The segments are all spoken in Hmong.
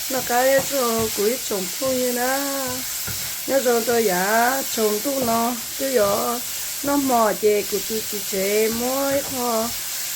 Noj qab txog kuv ib tsoom phooj ywg na, nyob zoo rau yav tsaus ntuj no, twb yuav noj hmo ces kuv tus txiv tsev muab ib qho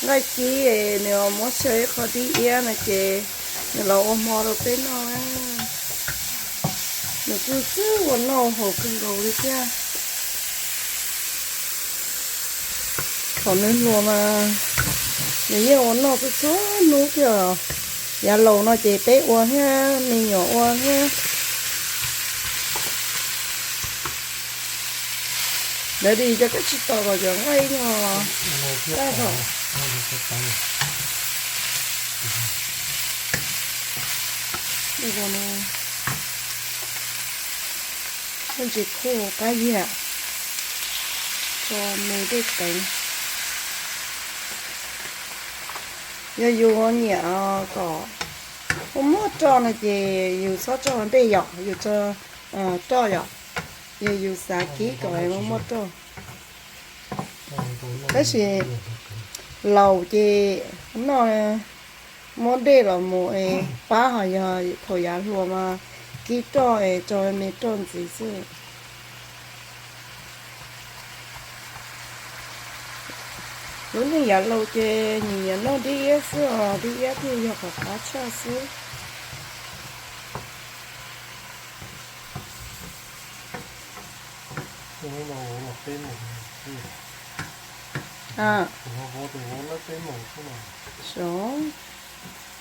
nqaij kib, nws muab xyaw ib qho dib iab no ces nws los ua hmo rau peb noj na. Nws kuj txawj ua noj haus kawg nkaus li thiab. Thaum nws hluas mas nws yeej ua noj txhua txhua hnub thiab. Yav laus no ces peb ua thiab, me nyuam ua thiab. Ntawd li cov kab tsis tau los cov nqaij no tag os. Ntsis khuj qab yag, tso me dej teev. Yog yus nyiam kom muaj muaj roj no ces yus txhob tso dej yom, yus tso roj yom. Yog yus xav kib kom muaj muaj roj. Tab sis laus ces noj muab dej los mus es pab, ho yog thaum yav hluas mas kib roj es tso me roj ntxiv xwb. Lub neej yav laus ces nyiam nyiam noj dib iab xwb os, dib iab thiaj yog qhov qab tshaj xwb.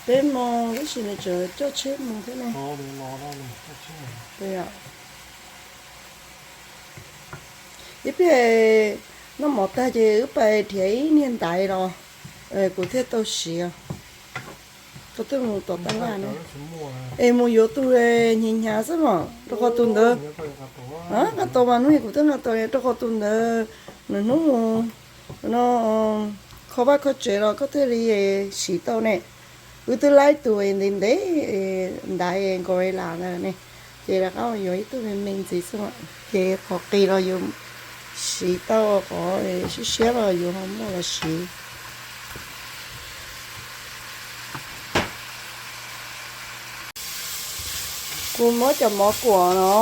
Peb moos tab sis nws tseem coj tsheb mus thiab ne. Ib pliag noj mov tag ces wb pais nrhiav ib niag ntaiv los kuv thiaj tau siv. Koj twb mus tom tab laj ne, es mus yuav tus hnyav hnyav xwb mas rau qhov tus ntawd nqa tau mas hnub kuv twb nqa tau rau qhov tus ntawd nws hnub mus no kho vaj kho tsev los koj thiaj li siv tau ne. Wb twb laib tus ntev ntev ntaiv gorilla ntawd ne, ces rov qab yuav ib tug me me ntxiv xwb, ces qhov qis los yus siv tau, qhov siab siab los yus ho muaj los siv. Kuv muab cov mov kuam no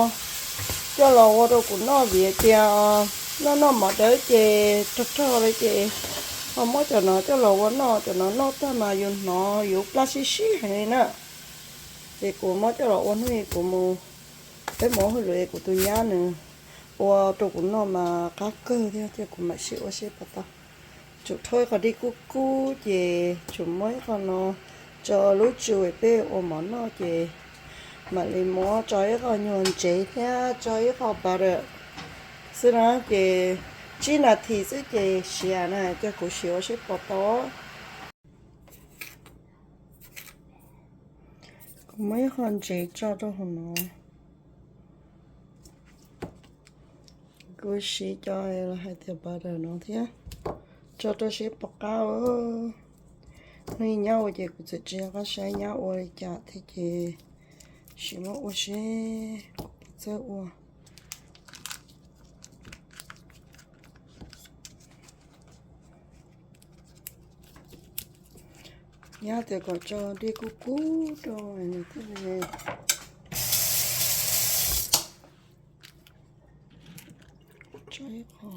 coj los ua rau kuv noj vim tias noj noj mov dawb ces rog rog li ces ho muab cov no coj los ua noj, cov no noj tag mas yus hnov yus plab sib sib heev li na. Ces kuv muab coj los ua hnub kuv mus, peb mus hauj lwm kuv tus nyab nws ua rau kuv noj mas qab kawg thiab, ces kuv mam sib ua seb puas tau. Tsum rhaub ib qho dib kub kub ces tsum muab ib qho no tso lub tsu peb ua mov noj ces mam li muab tso ib qho nyuag ntsev thiab tso ib qho butter xwb na, ces tsib nas this xwb ces siav na, ces kuv siav ua seb puas tau. Kuv muab ib qho ntsev tso rau hauv no. Kuv siv cov los hais tias butter no thiab, tso rau seb puas qab. Hnub nyob ua ces kuv txawm tsis nco qab saib nyab ua li cas thiab ces sim muab ua seb kuv puas txawj ua. Nyab tias kom tso dej kub kub rau nws thiaj li tso ib qho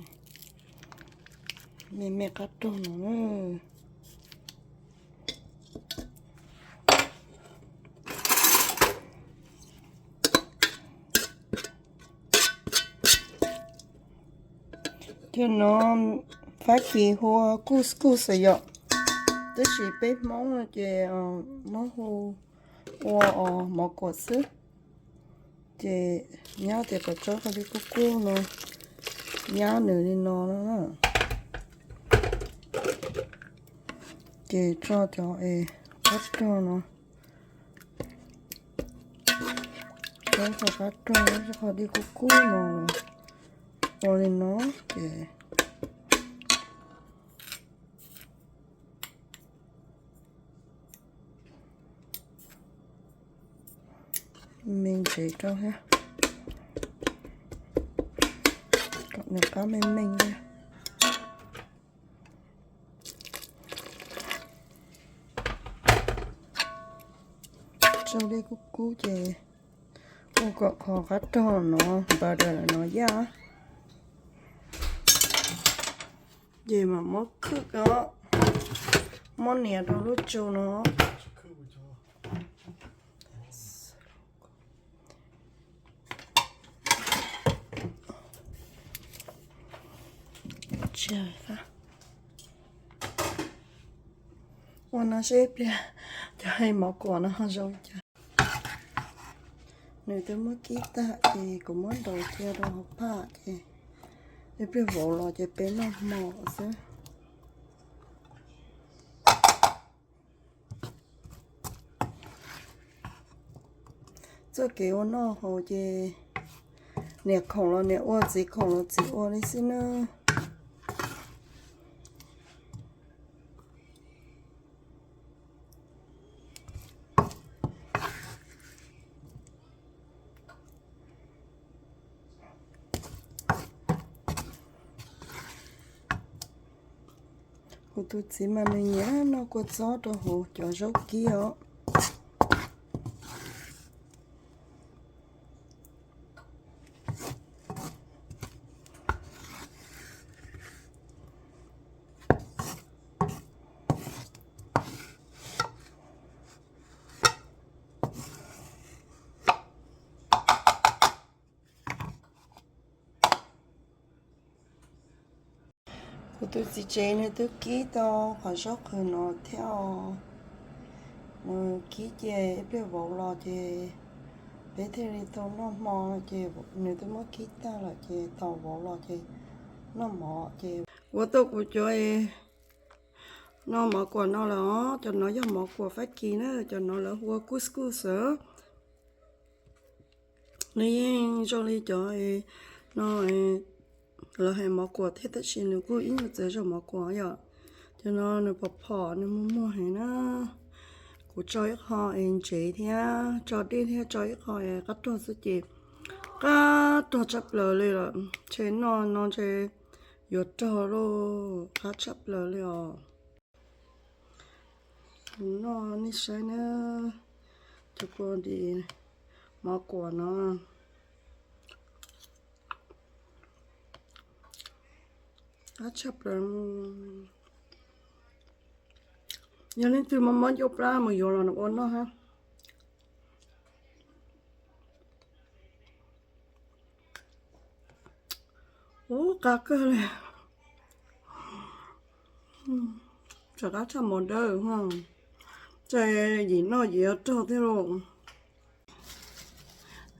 me me qab rog no na. Cov no Fab Kis hu ua couscous yom, tab sis peb Hmoob no ces Hmoob hu ua mov kuam xwb. Ces nyab tias kom tso qhov dej kub kub no, nyab nws li no na. Ces tso cov es qab rog no, tso qhov qab rog, tso qhov dej kub kub no ua li no ces me ntsev rau thiab, kom nws qab me me thiab. Sau dej kub kub ces ua kom qhov qab rog no npawv daws no yaj. Ces mam muab khwb ko, muab nias rau lub tsu no. Ua no seb ib pliag cov mov kuam no zoo cas. Nws twb muab kib tag ces kuv muab ntaus cia rau hauv phaj ces ib pliag vauv los ces peb noj hmo xwb. Txoj kev ua noj haus ces niam khoom los niam ua, txiv khoom los txiv ua li xwb na. Kuv tus txiv mas nws nyiam noj kua txob rau hauv cov zaub kib os. Kuv tus txiv tsev nws twb kib tau qhov zaub qhwv no thiab os. Nws kib ces ib pliag vauv los ces peb thiaj li tau noj hmo no ces nws twb muab kib tag lawm ces tos vauv los ces noj mov ces ua tau kuv cov no mov kuam no lawm os. Cov no yog mov kuam Fab Kis na, cov no lawv hu ua couscous xwb. Nws yeej zoo li cov no, lawv hais mov kuam thiab tab sis nws kuj ib nyuag txawv zog mov kuam yom. Cov no nws pom phom nws muag muag heev na. Kuv tso ib qho es ntsev thiab tso dej thiab tso ib qho es qab rog xwb ces qab rog tshaj plaws li lawm. Ntshe noj no ntshe yuav raug lauj, qab tshaj plaws li os. Noj nej saib na, cov kua dis mov kuam no qab tshaj plaws. Yog leej twg mob mob ncauj plab mus yuav los ua noj hab. Ub, qab kawg li. Rov qab tshaj mov dawb, ces yim noj yim yuav raug thiab lauj.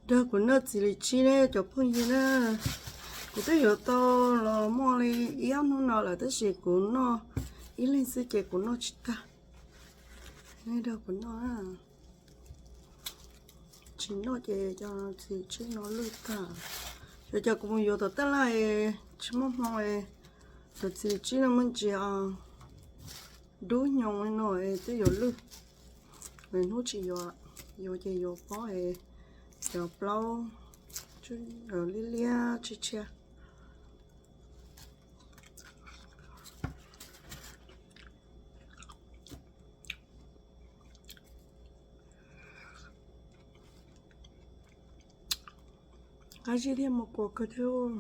Nrog kuv noj txiv lws tsib ne cov phooj ywg na. Kuv twb yuav tau los muaj li ib ob hnub no lawm tab sis kuv noj ib leeg xwb ces kuv noj tsis tag. Nej nrog kuv noj, tsis noj ces cov txiv lws tsib no lwj tag. Cov cov kuv mus yuav tom taj laj tsis muaj hmoo, cov txiv lws tsib no muaj ntsis dub nyoos li no twb yuav lwj. Lwm hnub tsis yuav, yuav ces yuav pob, cov plaub liab liab tshiab tshiab. Qab zib thiab mov kuam kawg thiab.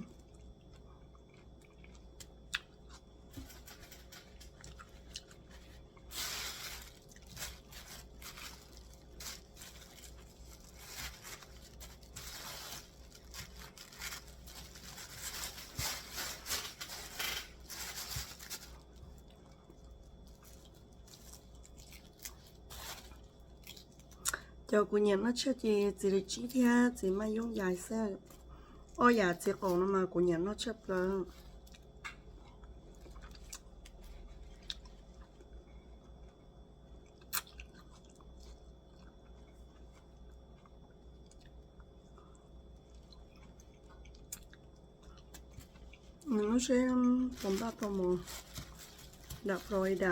Cov kuv nyiam noj tshaj ces txiv lws tsib thiab txiv maj yooj yais xwb. Ob yam txiv qaum no mas kuv nyiam noj tshaj plaws. Nws lub seb tau npaj tau mus dam Florida,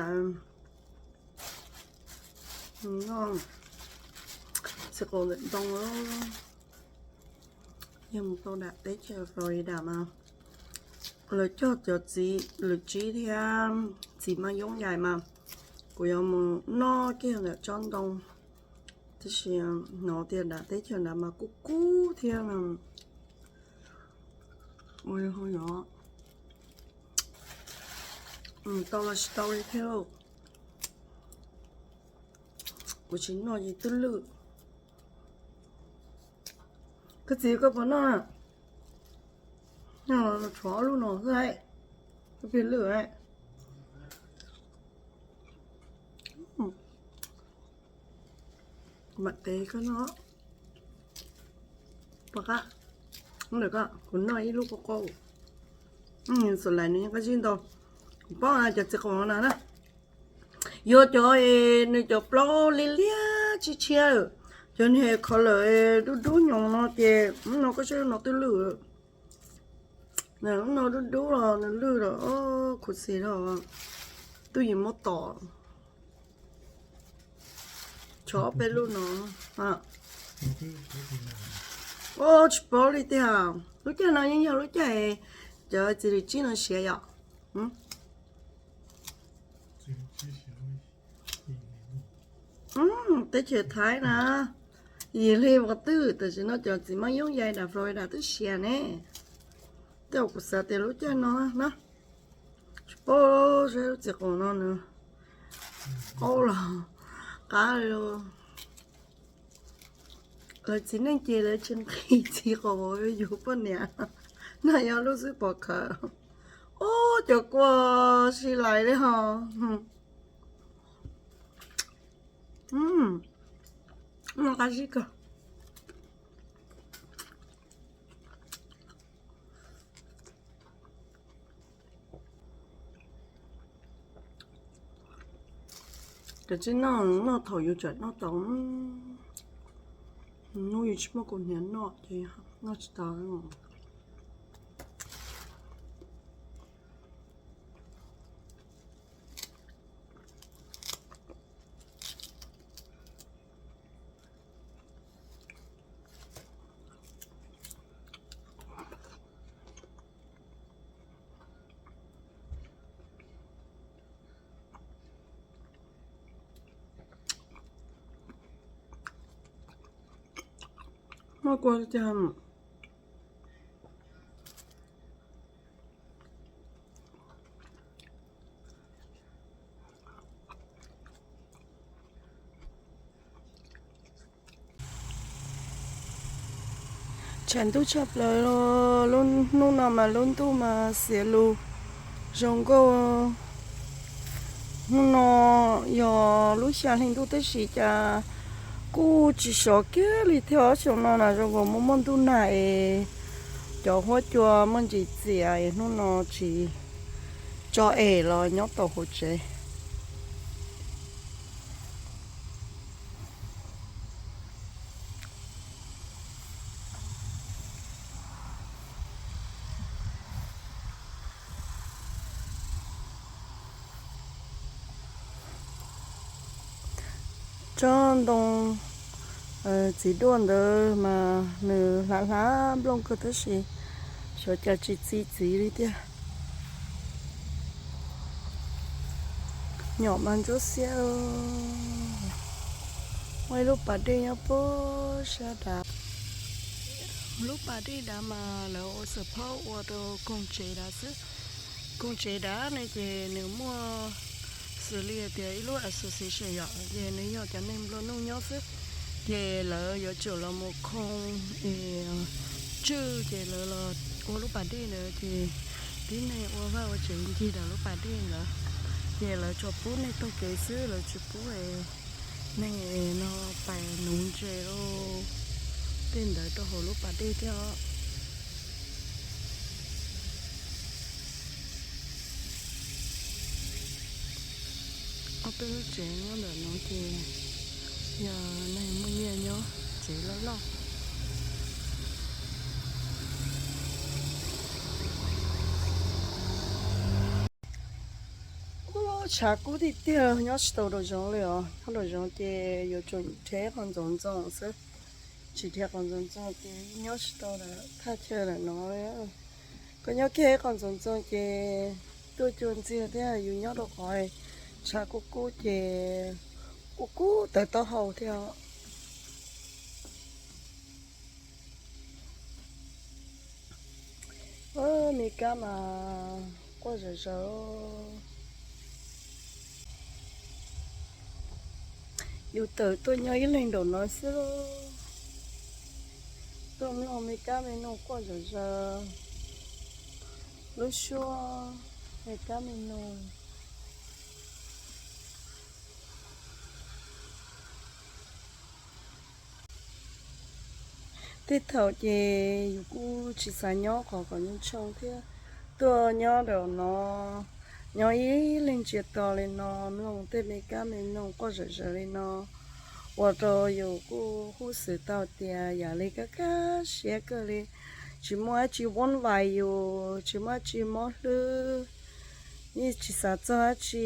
noj txiv qaum ntawm ntoo. Yog mus tau dam teb chaws Florida mas lawv cog cov txiv lws tsib thiab txiv maj yooj yais mas kuv yuav mus noj kiag ntawm tsob ntoo. Tab sis hnov tias nram teb chaws nrad mas kub kub thiab no. Ua li ho yog tau los tsis tau li thiab lauj. Kuv tsis noj ces twb lwj. Koj txiv koj puas noj? Noj los tshuav ob lub no xwb, koj pheej lwj. Mam tes koj noj. Pom qab, kuv noj ib lub qub qub. Xav lais nws yeej qab zib ntau. Kuv paub cov txiv qaum no na, yog cov nws cov plaub liab liab tshiab tshiab, cov niag kho lawm dub dub nyoos no ces no koj saib no twb lwj. No dub dub los nws lwj los khuv xim los twb yeej muab tom. Tshuav ob peb lub no. Tsis paub li tiag. Lub caij no yeej yog lub caij cov txiv lws tsib no siav yom. Teb chaws Thaib na, yim hli vos twj tam sim no cov txiv mab yoob yai nram Florida twb siav ne. Tej zaum kuv xav tias lub caij no na, tsis paub, saib lub txiv qaum no nws qaub los qab li. Lawv txiv neej ces lawv tsis nqhis txiv qaum yug poj niam, no yog lub xwb pom khawv. Ub, cov kua si lais li ho. Qab zib kawg. Kav tsij noj, noj thaum yus tseem noj tau. Hnub yus tsis muaj kaus hniav noj ces noj tsis tau. Muaj kua tiag. Tshav ntuj tshaj plaws, lub hnub no mas lub ntuj mas xiav lus zoo nkauj. Hnub no yog lub xya hli ntuj tab sis cas kuj tsis sov kiag li thiab. Xyoo no na zoo nkaus muaj muaj ntuj nag es cov huab cua muaj ntsis txias es hnub no tsis tso es los nyob tau hauv tsev. Tsob ntoo txiv duaj ntawd mas nws hlav hlav nplooj kawg tab sis xyov cas tsis txi txiv li tiag. Nyom mas ntsuab xiab. Muaj ib lub pas dej nyob puag sab dav. Lub pas dej dav mas lawv ua support ua rau koog tsev dav xwb. Koog tsev dav ne ces nws muaj xws li hais tias ib lub association yom, ces nws yog cov neeg nplua nuj nyob xwb. Ces lawv yuav tsum los mus khoo es tswj ces lawv los ua lub pas dej ntawd ces tib neeg ua vaj ua tsev ncig ntawm lub pas dej ntawd. Ces lawv tsuas pub neeg taug kev xwb, lawv tsis pub neeg no pais nuv ntses tej ntawd rau hauv lub pas dej thiab os. Ob peb lub tsev nyob ntawm no ces yog neeg muaj nyiaj nyob, tsev loj loj. Ub, tshav kub tiag tiag, nyob tsis tau nraum zoov li os. Nyob nraum zoov ces yuav tsum dhia qhov ntxoov ntxoo xwb, tsis dhia qhov ntxoov ntxoo ces nyob tsis tau lawm, thaj chaw lawm no. Koj nyob kiag ib qho ntxoov ntxoo ces tuaj cua ntxiag thiab, yus nyob rau qhov tshav kub kub ces kub kub tawv taub hau thiab. Me kab mas quaj zom zaws. Yus tawm tuaj nyob ib leeg nraum no xwb, tuaj mloog me kab me noog quaj zom zaws, lub suab me kab me noog. Tej thaum ces yus kuj tsis xav nyob qhov kom nyob tsoo thiab, tuaj nyob nraum no, nyob ib leeg ntsia to li no, mloog tej me kab me noog quaj zom zaws li no, ua rau yus kuj huj xwm tau tias yam li kaj kaj siab kawg li, tsis muaj dab tsi vob vais yus, tsis muaj dab tsi mob hlwb, yeej tsis xav txog dab tsi,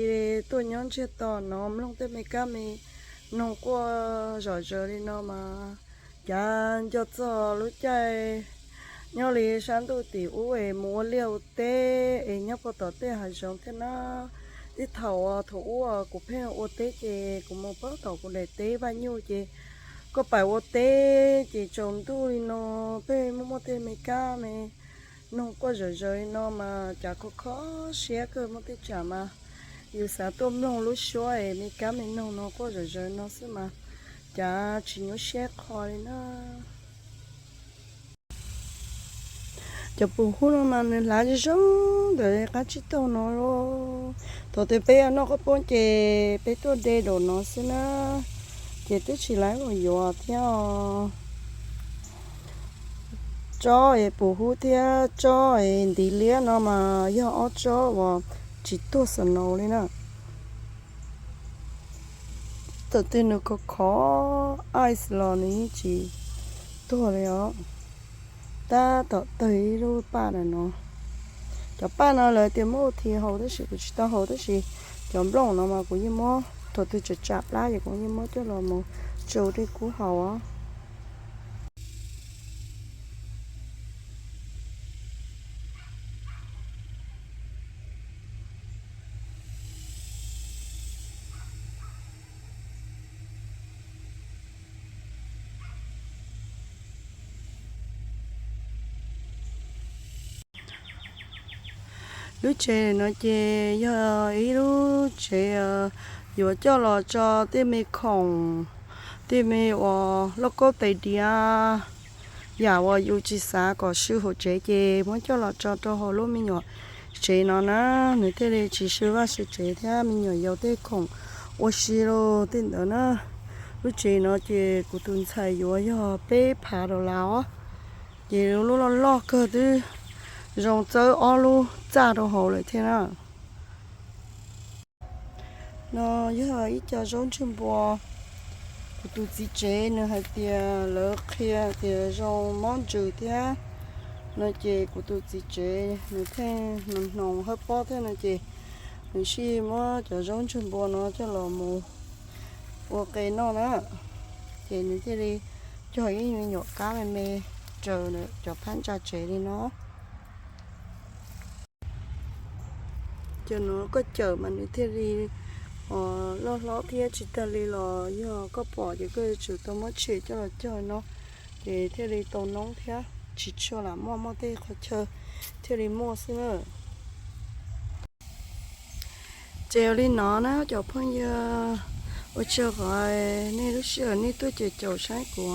tuaj nyob ntsiag to no mloog tej me kab me noog quaj zom zaws li no mas, cav nco txog lub caij nyob li sab ntuj tim ub es mus ua liaj ua teb es nyob puag tom tej hav zoov thiab na. Tej thaum thaum ub kuv pheej ua teb ces kuv mus puag tom kuv daim teb vaj nyuj ces koj pais ua teb ces tsaus ntuj li no pheej muaj muaj tej me kab me noog quaj zom zaws li no mas cav kho kho siab kawg. Muaj tej tsam mas yus xav tuaj mloog lub suab es me kab me noog no quaj zom zaws no xwb mas cav tsis nyuaj siab qho li na. Cov pum hub no mas nws hlav zoo zoo ntawm qab tsib taug no lauj. Thaum twg peb noj qaub poob ces peb tuaj de nraum no xwb na, ces twb tsis laib mus yuav thiab os. Tsob es pum hub thiab tsob es ntiv liab no mas yog ob tsob uas tsis tuag snow li na. Thaum twg nws khov khov ice los nws yeej tsis tuag li os. Tab tom tawg ib lub paj ntawm no. Cov paj no lawv tias muab ua thi haus tab sis kuv tsis tau haus tab sis cov nplooj no mas kuv yeej muab, thaum twg tsam tsam plab ces kuv yeej muab coj los mus tso dej kub haus os. Lub tsev no ces yog ib lub tsev yuav coj los tso tej me khoom, tej me uas lauj kaub tais diav, yam uas yus tsis xav kom swb hauv tsev ces muab coj los tso rau hauv lub me nyuam tsev no na, nws thiaj li tsis swb vaj swb tsev thiab me nyuam yaus tej khoom ua si los tej ntawd na. Lub tsev no ces kuv tus ntxhais yuav yog peb phav dollar os, ces lub loj loj kawg twb zoo txawb ob lub txaj rau hauv lawm thiab na. No yog ib co zaub ntsug npua, kuv tus txiv tsev nws hais tias lawv qhia tias zoo mob ntsws thiab no ces kuv tus txiv tsev nws pheej hnoos hnoos hawb pob thiab no ces nws thiaj muab cov zaub ntsug npua no coj los mus ua qe noj na, ces nws thiaj li cog ib me nyuam kab me me raws cov phab ntsa tsev li no. Cov no koj cawm mas nws thiaj li loj hlob thiab tsis tag li los yog koj pom ces koj yuav tsum tau muab tshem coj los cog no, ces thiaj li tau noob thiab tsis tshua lam muaj, muaj tej qhov chaw thiaj li muaj xwb na. Ces ua li no na cov phooj ywg, ua tsaug qhov nej lub sij hawm nej tuaj caum caum saib kuv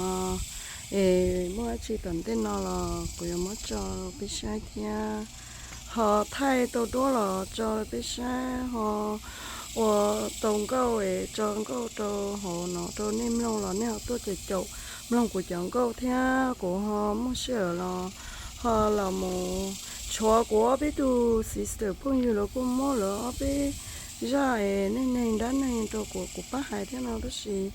es muaj dab tsi tom ntej no los kuv yuav muab tso peb saib thiab. Ho thaij tau duab los tso peb saib, ho ua tau nkauj es tso nkauj rau hauv no rau nej mloog los nej ho tuaj caum caum mloog kuv cov nkauj thiab kuv ho muaj sij hawm los ho los mus tshuav kuv ob peb tug sister phooj ywg lawv kuj muab lawv ob peb zaj es neej neeg dab neeg rau kuv, kuv pab hais thiab no tab sis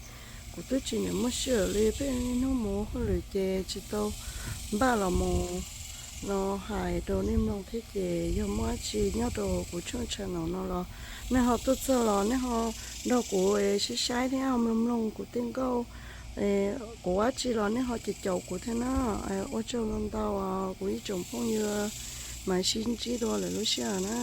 kuv twb tsis niam muaj sij hawm li peb niaj hnub mus hauj lwm ces tsis tau npaj los mus no hais rau nej mloog thiab ces yog muaj dab tsi nyob rau kuv tshooj channel no los nej ho tuaj txog los nej ho nrog kuv saib saib thiab ho mloog mloog kuv tej nkauj, kuv dab tsi los nej ho caum caum kuv thiab na. Ua tsaug ntau ntau kuv ib tsoom phooj ywg, mam sib ntsib dua lwm lub sij hawm na.